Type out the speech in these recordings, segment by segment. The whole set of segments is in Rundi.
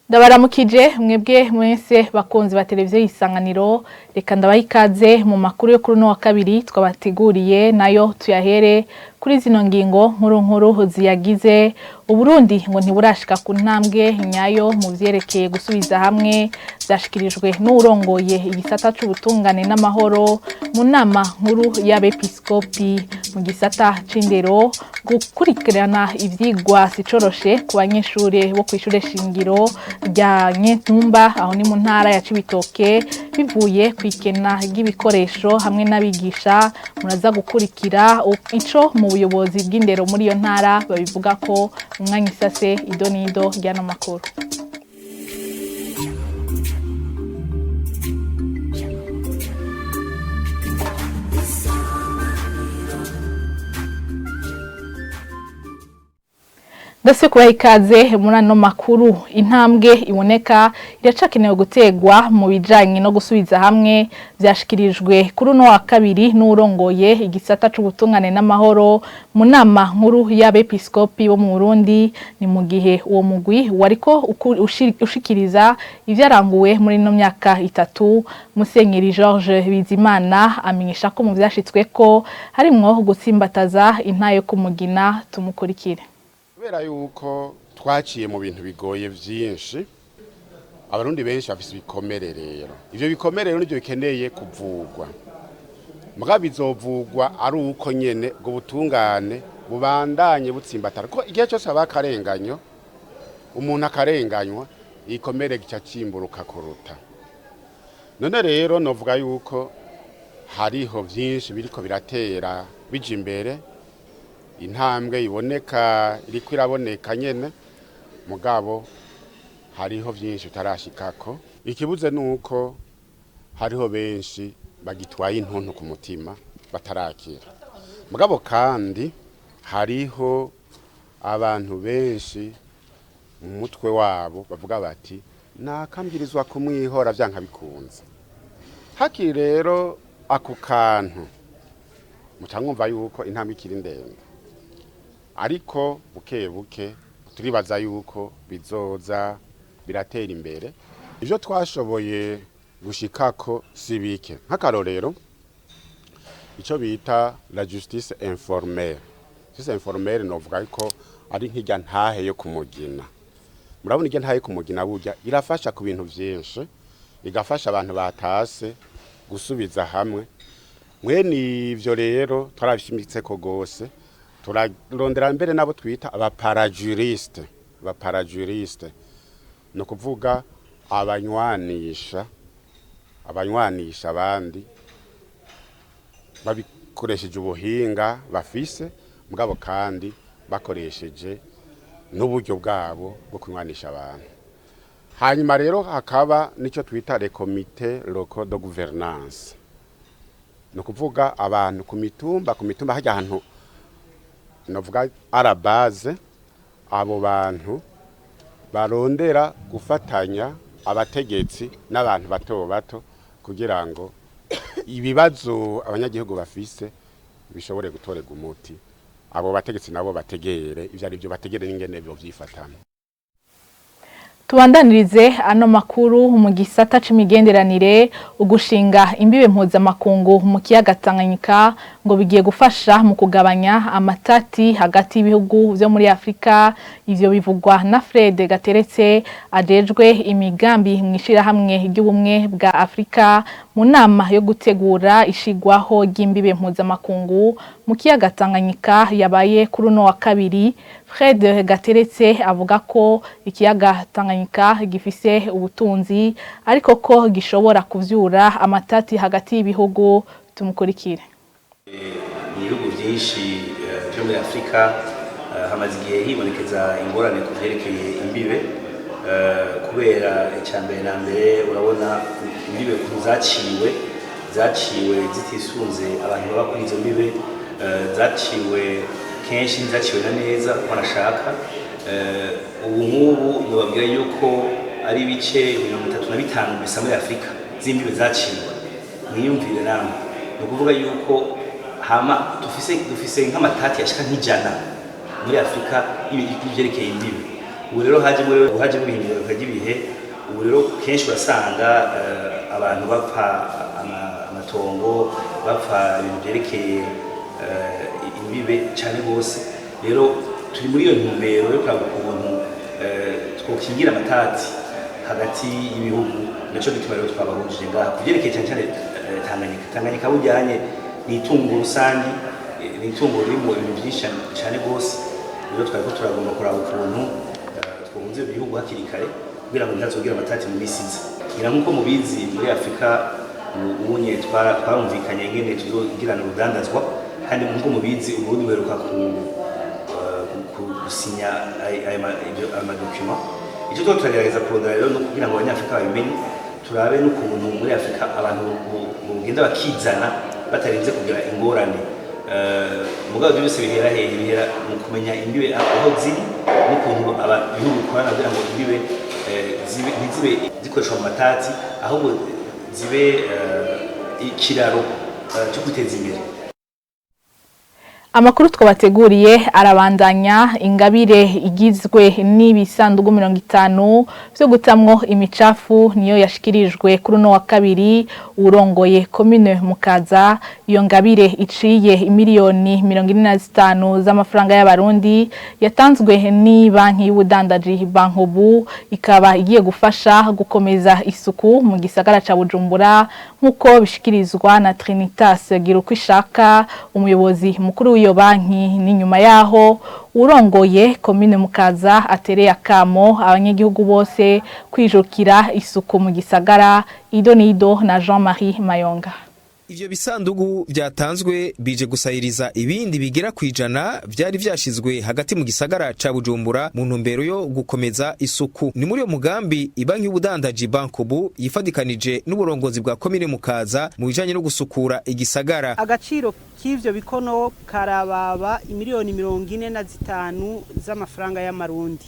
Ndabaramukije mwebwe mwese bakunzi ba televiziyo Isanganiro. Reka ndabaha ikaze mu makuru yo kuri uno wa kabiri twabateguriye, nayo tuyahere kuri zino ngingo nkuru nkuru ziyagize. Uburundi ngo ntiburashika ku ntambwe nyayo mu vyerekeye gusubiza hamwe, vyashikirijwe n'uwurongoye igisata c'ubutungane n'amahoro mu nama nkuru y'abepiskopi. Mu gisata c'indero, gukurikirana ivyigwa sicoroshe ku banyeshure bo kw'ishure shingiro rya Nyentumba, aho ni mu ntara ya Cibitoke, bivuye kw'ikena ry'ibikoresho hamwe n'abigisha. Muraza gukurikira ico mu buyobozi bw'indero muri iyo ntara babivuga ko umwanya isase idonido ry'ano makuru. Ndase kubaha ikaze muri ano makuru. Intambwe iboneka iracakenewe gutegwa mu bijanye no gusubiza hamwe, vyashikirijwe kuri uno wa kabiri n'uwurongoye igisata c'ubutungane n'amahoro mu nama nkuru y'abepiskopi bo mu Burundi. Ni mu gihe uwo mugwi wariko ushikiriza ivyaranguwe muri ino myaka 3. Musenyeri Georges Bizimana amenyesha ko mu vyashitsweko harimwo gutsimbataza intayo kumugina. Tumukurikire. Kubera yuko twaciye mu bintu bigoye vyinshi, abarundi benshi bafise ibikomere. Rero ivyo bikomere rero nivyo bikeneye kuvugwa, mugabo bizovugwa ari uko nyene ubwo butungane bubandanye butsimbatara, kuko igihe cyose haba akarenganyo, umuntu akarenganywa, igikomere gica cimburuka kuruta. None rero novuga yuko hariho vyinshi biriko biratera bija imbere, intambwe iboneka iriko iraboneka nyene, mugabo hariho vyinshi utarashikako. Ikibuze nuko hariho benshi bagitwaye intuntu ku mutima batarakira, mugabo kandi hariho abantu benshi mu mutwe wabo bavuga bati nakambwirizwa kumwihora vyanka bikunze. Hakiri rero ako kantu muca mwumva yuko intambwe ikiri ndende, ariko buke buke turibaza yuko bizoza biratera imbere. Ivyo twashoboye gushikako si bike, nk'akarorero ico bita la justice informelle. Justice informelle novuga yuko ari nk'irya ntahe yo kumugina. Murabona irya ntahe yo kumugina burya irafasha ku bintu vyinshi, igafasha abantu batase gusubiza hamwe. Mwene ivyo rero twarabishimitseko gose, turarondera mbere nabo twita abaparajuriste. Abaparajuriste ni ukuvuga abanywanisha abandi babikoresheje ubuhinga bafise, mugabo kandi bakoresheje n'uburyo bwabo bwo kunywanisha abantu. Hanyuma rero hakaba n'icyo twita les comités locaux de gouvernance, ni ukuvuga abantu ku mitumba, ku mitumba hajya ahantu novuga arabaze, abo bantu barondera gufatanya abategetsi n'abantu bato bato kugira ngo ibibazo abanyagihugu bafise bishobore gutorerwa umuti, abo bategetsi nabo bategere ivyo ari byo, bategere n'ingene bovyifatamo. Tubandanirize ano makuru mu gisata c'imigenderanire. Ugushinga imbibe mpuzamakungu mu kiyaga Tanganyika ngo bigiye gufasha mu kugabanya amatati hagati y'ibihugu vyo muri Afrika. Ivyo bivugwa na Fred Gateretse ajejwe imigambi mw'ishirahamwe ry'ubumwe bwa Afrika mu nama yo gutegura ishigwaho ry'imbibe mpuzamakungu mu kiyaga Tanganyika yabaye kuri uno wa kabiri. Fred Gateretse avuga ko ikiyaga Tanganyika gifise ubutunzi, ariko ko gishobora kuvyura amatati hagati y'ibihugu. Tumukurikire. Mu bihugu byinshi byo muri Afurika hamaze igihe hibonekeza ingorane ku vyerekeye imbibe, kubera icya mbere na mbere urabona imbibe ukuntu zaciwe zitisunze abantu baba kuri izo mbibe, zaciwe kenshi ntizaciwe na neza uko nashaka. Ubu nk'ubu nobabwira yuko ari ibice 35 gusa muri Afurika z'imbibe zaciwe. Mwiyumvire namwe, ni ukuvuga yuko hama dufise nk'amatati yashika nk'100 muri Afurika y'ivyerekeye imbibe. Ubu rero hajemo ibihindagurika ry'ibihe. Ubu rero kenshi urasanga abantu bapfa amatongo, bapfa ibintu byerekeye imbibe cyane rwose. Rero turi muri iyo ntumbero yo kuraba ukuntu twokingira amatati hagati y'ibihugu. Naco gituma rero twabahujije ngaha ku vyerekeye cyane cyane Tanganyika. Tanganyika bujyanye ni itungo rusangi, ni itungo ririmo ibintu byinshi cyane rwose. Rero twariko turagomba kuraba ukuntu twohuza ibyo bihugu hakiri kare kugira ngo ntihazogire amatati mu misi iza. Ngira nk'uko mubizi, muri Afurika ubunye twarumvikanye ingene tuzogirana urudandazwa, kandi nk'uko mubizi Uburundi buheruka gusinya ayo madocuments. Icyo tuba turagerageza kurondera rero ni ukugira ngo Abanyafurika babimenye, turabe n'ukuntu muri Afurika abantu bogenda bakizana batarinze kugira ingorane. Mugabo ibyo byose bihera hehe? Bihera mu kumenya imbibe aho ziri n'ukuntu ibihugu bikorana kugira ngo imbibe ntizibe zikoreshwa mu matati, ahubwo zibe ikiraro cyo kwiteza imbere. Amakuru twabateguriye arabandanya. Ingabire igizwe n'ibisandugu 50 vyo gutamwo imicafu niyo yashikirijwe kuri uno wa kabiri urongoye komine Mukaza. Iyo ngabire iciye imiliyoni 45 z'amafaranga y'Abarundi yatanzwe ni banki y'ubudandaji Bankobu, ikaba igiye gufasha gukomeza isuku mu gisagara ca Bujumbura, nk'uko bishikirizwa na Trinitas Girukwishaka, umuyobozi mukuru w'iyo banki. Ni nyuma yaho urongoye komine Mukaza atereye akamo abanyagihugu bose kwijukira isuku mu gisagara. Ido nido na Jean-Marie Mayonga. Ivyo bisandugu vyatanzwe bije gusahiriza ibindi bigera kwijana vyari vyashizwe hagati mu gisagara ca Bujumbura mu ntumbero yo gukomeza isuku. Ni muri uyo mugambi ibanki y'ubudandaji Bankobu yifadikanije n'uburongozi bwa komine Mukaza mu bijanye no gusukura igisagara. Agaciro k'ivyo bikono karababa imiliyoni 45 z'amafaranga y'Amarundi.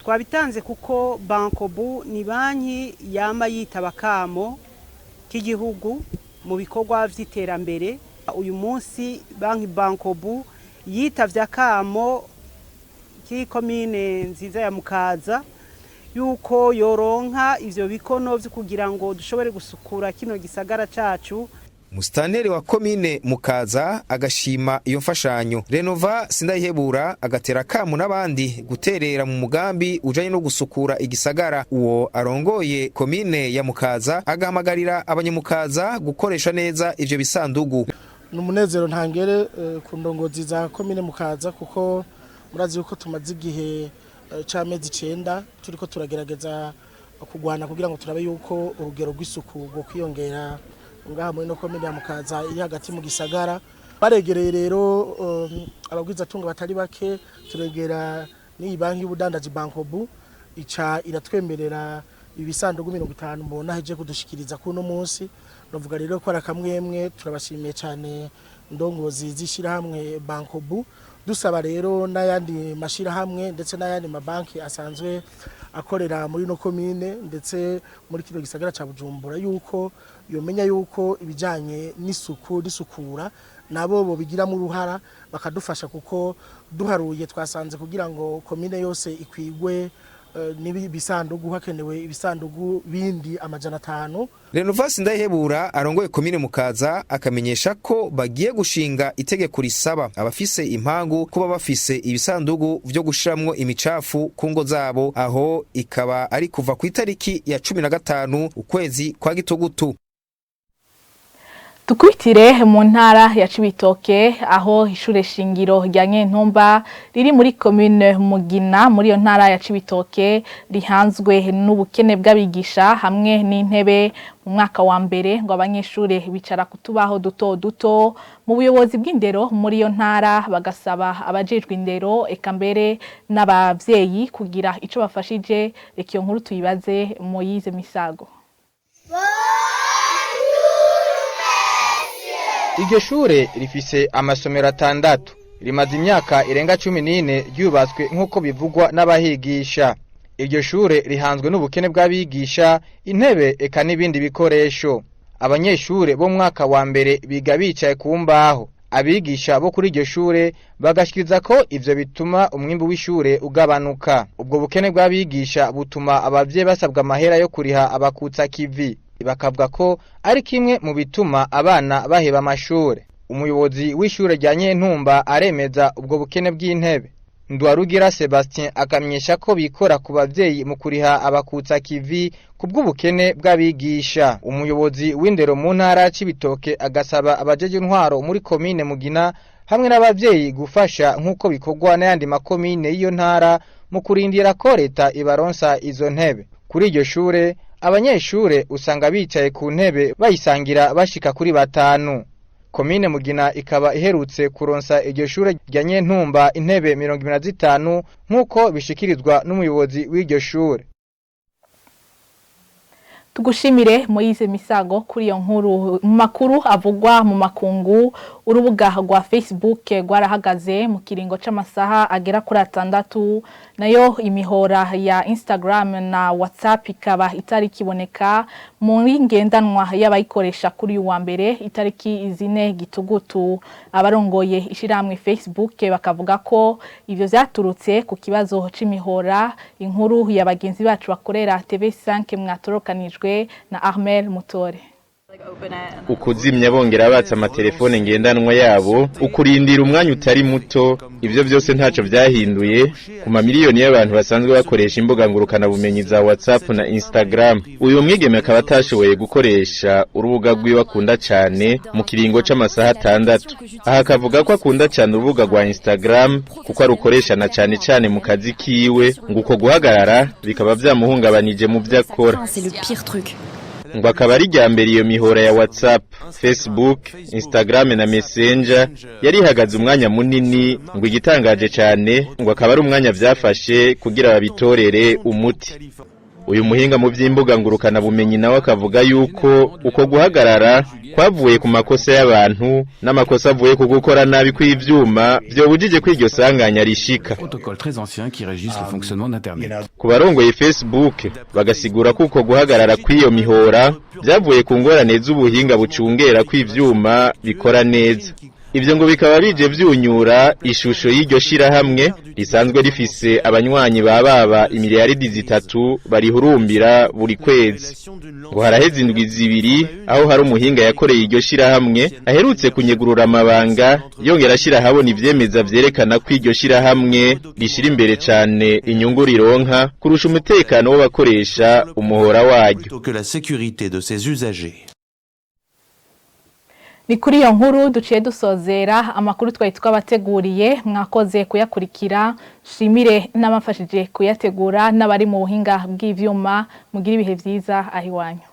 Twabitanze kuko Bankobu ni banki yama yitaba kamo k'igihugu mu bikorwa vy'iterambere. Uyu munsi banki Bankobu yitavye akamo k'ikomine nziza ya Mukaza yuko yoronka ivyo bikono vyo kugira ngo dushobore gusukura kino gisagara cacu. Musitanteri wa komine Mukaza agashima iyo mfashanyo. Renova Sindayihebura agatera akamu n'abandi guterera mu mugambi ujanye no gusukura igisagara. Uwo arongoye komine ya Mukaza agahamagarira abanyamukaza gukoresha neza ivyo bisandugu. Ni umunezero ntangere ku ndongozi za komine Mukaza, kuko murazi yuko tumaze igihe c'amezi 9 turiko turagerageza kugwana kugira ngo turabe yuko urugero rw'isuku rwo kwiyongera ngaha muri no komine ya Mukaza iri hagati mu gisagara. Baregereye rero abagwizatunga batari bake, turegera n'iyi banki y'ubudandaji Bankobu, ica iratwemerera ibisandugu 50 mubona heje kudushikiriza kuno munsi. Novuga rero ko ari akamwemwe, turabashimiye cyane ndongozi z'ishirahamwe Bankobu. Dusaba rero n'ayandi mashirahamwe ndetse n'ayandi mabanki asanzwe akorera muri no komine ndetse muri kino gisagara ca Bujumbura yuko yomenya yuko ibijanye n'isuku n'isukura nabo bobigiramo uruhara bakadufasha, kuko duharuye twasanze kugira ngo komine yose ikwigwe n'ibi bisandugu hakenewe ibisandugu bindi 500. Renovasi Ndayihebura arongoye komine Mukaza akamenyesha ko bagiye gushinga itegeko risaba abafise impangu kuba bafise ibisandugu vyo gushiramwo imicafu ku ngo zabo, aho ikaba ari kuva ku itariki ya 15 ukwezi kwa gitugutu. Tukwitire mu ntara ya Cibitoke, aho ishure shingiro rya Nyentumba riri muri commune Mugina muri iyo ntara ya Cibitoke rihanzwe n'ubukene bw'abigisha hamwe n'intebe. Mu mwaka wa mbere ngo abanyeshure bicara kutubaho duto duto. Mu buyobozi bw'indero muri iyo ntara bagasaba abajejwe indero eka mbere n'abavyeyi kugira ico bafashije. Reka iyo nkuru tuyibaze Moyize Misago. Iryo shure rifise amasomero 6, rimaze imyaka irenga 14 ryubatswe nk'uko bivugwa n'abahigisha. Iryo shure rihanzwe n'ubukene bw'abigisha, intebe eka n'ibindi bikoresho. Abanyeshure bo mwaka wa mbere biga bicaye ku mbaho. Abigisha bo kuri iryo shure bagashikiriza ko ivyo bituma umwimbu w'ishure ugabanuka. Ubwo bukene bw'abigisha butuma abavyeyi basabwa amahera yo kuriha abakutsa kivi, bakavuga ko ari kimwe mu bituma abana baheba amashure. Umuyobozi w'ishure rya Nyentumba aremeza ubwo bukene bw'intebe. Ndwarugira Sebastien akamenyesha ko bikora ku bavyeyi mu kuriha abakutsa kivi kubw'ubukene bw'abigisha. Umuyobozi w'indero mu ntara Cibitoke agasaba abajeje intwaro muri komine Mugina hamwe n'abavyeyi gufasha nk'uko bikorwa n'ayandi makomine y'iyo ntara mu kurindira ko leta ibaronsa izo ntebe. Kuri iryo shure abanyeshure usanga bicaye ku ntebe bayisangira bashika kuri batanu. Komine Mugina ikaba iherutse kuronsa iryo shure rya Nyentumba intebe 25 nk'uko bishikirizwa n'umuyobozi w'iryo shure. Tugushimire Moise Misago kuri iyo nkuru. Mu makuru avugwa mu makungu, urubuga rwa Facebook rwarahagaze mu kiringo c'amasaha agera kuri 6, nayo imihora ya Instagram na WhatsApp ikaba itari kiboneka muri ngendanwa y'abayikoresha kuri uyu wa mbere itariki 4 Gitugutu. Abarongoye ishiramwe Facebook bakavuga ko ivyo vyaturutse ku kibazo c'imihora. Inkuru ya bagenzi bacu bakorera TV5 mwatorokanijwe na Armel Mutore. Ukuzimya bongera batsa amatelefone ngendanwa yabo, ukurindira umwanya utari muto, ivyo byose ntaco vyahinduye ku mamiliyoni y'abantu basanzwe bakoresha imbuga ngurukana bumenyi za WhatsApp na Instagram. Uyu mwigeme akaba atashoboye gukoresha urubuga rwiwe akunda cane mu kiringo c'amasaha 6. Aha akavuga ko akunda cane urubuga rwa Instagram kuko arukoresha na cane cane mu kazi kiwe, ngo uko guhagarara bikaba vyamuhungabanije mu vyo akora. Ngo akaba ari irya mbere iyo mihora ya WhatsApp, Facebook, Instagram na Messenger yari ihagaze umwanya munini. Ngo igitangaje cyane ngo akaba ari umwanya vyafashe kugira babitorere umuti. Uyu muhinga mu by'imbuga ngurukana bumenyi nawe akavuga yuko uko guhagarara kwavuye ku makosa y'abantu n'amakosa avuye ku gukora nabi kw'ivyuma vyobujije ko iryo sanganya rishika. Ku barongoye Facebook bagasigura ko uko guhagarara kw'iyo mihora vyavuye ku ngorane z'ubuhinga bucungera kw'ivyuma bikora neza. Ivyo ngo bikaba bije vyunyura ishusho y'iryo shirahamwe risanzwe rifise abanywanyi ba baba imiliyaridi 3 barihurumbira buri kwezi. Ngo haraheze indwi 2 aho hari umuhinga yakoreye iryo shirahamwe aherutse kunyegurura amabanga, yongera ashira habona ivyemeza vyerekana ko iryo shirahamwe rishira imbere cane inyungu rironka kurusha umutekano w'abakoresha umuhora waryo. Ni kuri iyo nkuru duciye dusozera amakuru twari twabateguriye. Mwakoze kuyakurikira, shimire n'abafashije kuyategura n'abari mu buhinga bw'ivyuma. Mugira ibihe vyiza aho iwanyu.